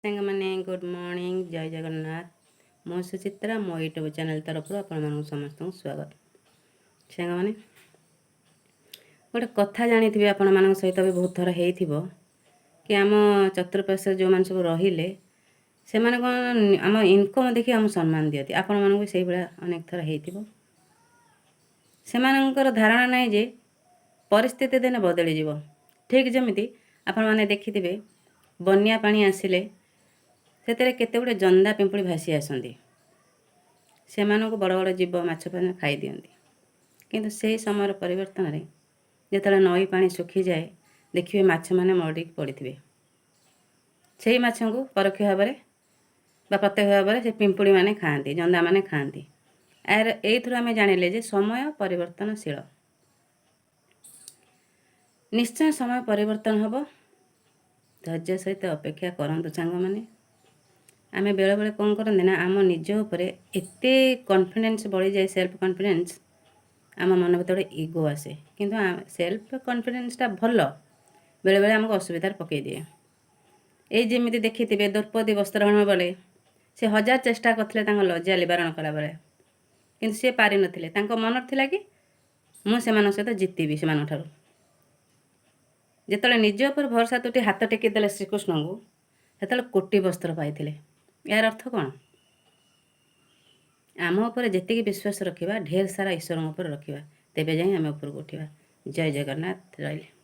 ସାଙ୍ଗମାନେ, good morning, ଜୟ ଜଗନ୍ନାଥ। ମୁଁ ସୁଚିତ୍ରା, ମୋ ୟୁଟ୍ୟୁବ୍ ଚ୍ୟାନେଲ୍ ତରଫରୁ ଆପଣମାନଙ୍କୁ ସମସ୍ତଙ୍କୁ ସ୍ୱାଗତ। ସାଙ୍ଗମାନେ, ଗୋଟେ କଥା ଜାଣିଥିବେ, ଆପଣମାନଙ୍କ ସହିତ ବି ବହୁତ ଥର ହେଇଥିବ କି ଆମ ଚତୁଃପାର୍ଶ୍ୱରେ ଯେଉଁମାନେ ସବୁ ରହିଲେ, ସେମାନେ କ'ଣ ଆମ ଇନକମ୍ ଦେଖି ଆମକୁ ସମ୍ମାନ ଦିଅନ୍ତି। ଆପଣମାନଙ୍କୁ ବି ସେଇଭଳିଆ ଅନେକ ଥର ହେଇଥିବ। ସେମାନଙ୍କର ଧାରଣା ନାହିଁ ଯେ ପରିସ୍ଥିତି ଦିନେ ବଦଳିଯିବ। ଠିକ୍ ଯେମିତି ଆପଣମାନେ ଦେଖିଥିବେ, ବନ୍ୟା ପାଣି ଆସିଲେ ସେଥିରେ କେତେ ଗୁଡ଼ିଏ ଜନ୍ଦା ପିମ୍ପୁଡ଼ି ଭାସି ଆସନ୍ତି। ସେମାନଙ୍କୁ ବଡ଼ ବଡ଼ ଜୀବ ମାଛ ଫାଛ ଖାଇଦିଅନ୍ତି। କିନ୍ତୁ ସେହି ସମୟର ପରିବର୍ତ୍ତନରେ ଯେତେବେଳେ ନଈ ପାଣି ଶୁଖିଯାଏ, ଦେଖିବେ ମାଛମାନେ ମରିକି ପଡ଼ିଥିବେ। ସେଇ ମାଛଙ୍କୁ ପରୋକ୍ଷ ଭାବରେ ବା ପ୍ରତ୍ୟକ୍ଷ ଭାବରେ ସେ ପିମ୍ପୁଡ଼ିମାନେ ଖାଆନ୍ତି, ଜନ୍ଦାମାନେ ଖାଆନ୍ତି। ଏହାର ଏଇଥିରୁ ଆମେ ଜାଣିଲେ ଯେ ସମୟ ପରିବର୍ତ୍ତନଶୀଳ। ନିଶ୍ଚୟ ସମୟ ପରିବର୍ତ୍ତନ ହେବ। ଧୈର୍ଯ୍ୟ ସହିତ ଅପେକ୍ଷା କରନ୍ତୁ ସାଙ୍ଗମାନେ। ଆମେ ବେଳେବେଳେ କ'ଣ କରନ୍ତି ନା, ଆମ ନିଜ ଉପରେ ଏତେ କନଫିଡେନ୍ସ ବଢ଼ିଯାଏ, ସେଲ୍ଫ କନଫିଡେନ୍ସ, ଆମ ମନ ଭିତରେ ଗୋଟେ ଇଗୋ ଆସେ। କିନ୍ତୁ ସେଲ୍ଫ କନଫିଡେନ୍ସଟା ଭଲ, ବେଳେବେଳେ ଆମକୁ ଅସୁବିଧାରେ ପକାଇ ଦିଏ। ଏଇ ଯେମିତି ଦେଖିଥିବେ, ଦ୍ରୌପଦୀ ବସ୍ତ୍ରହରଣ ବେଳେ ସେ ହଜାର ଚେଷ୍ଟା କରିଥିଲେ ତାଙ୍କ ଲଜ୍ଜା ନିବାରଣ କଲାବେଳେ, କିନ୍ତୁ ସେ ପାରିନଥିଲେ। ତାଙ୍କ ମନରେ ଥିଲା କି ମୁଁ ସେମାନଙ୍କ ସହିତ ଜିତିବି ସେମାନଙ୍କ ଠାରୁ। ଯେତେବେଳେ ନିଜ ଉପରେ ଭରସା ତୁଟି ହାତ ଟେକି ଦେଲେ ଶ୍ରୀକୃଷ୍ଣଙ୍କୁ, ସେତେବେଳେ କୋଟି ବସ୍ତ୍ର ପାଇଥିଲେ। ଏହାର ଅର୍ଥ କ'ଣ? ଆମ ଉପରେ ଯେତିକି ବିଶ୍ୱାସ ରଖିବା, ଢେର ସାରା ଈଶ୍ୱରଙ୍କ ଉପରେ ରଖିବା, ତେବେ ଯାଇ ଆମେ ଉପରକୁ ଉଠିବା। ଜୟ ଜଗନ୍ନାଥ। ରହିଲେ।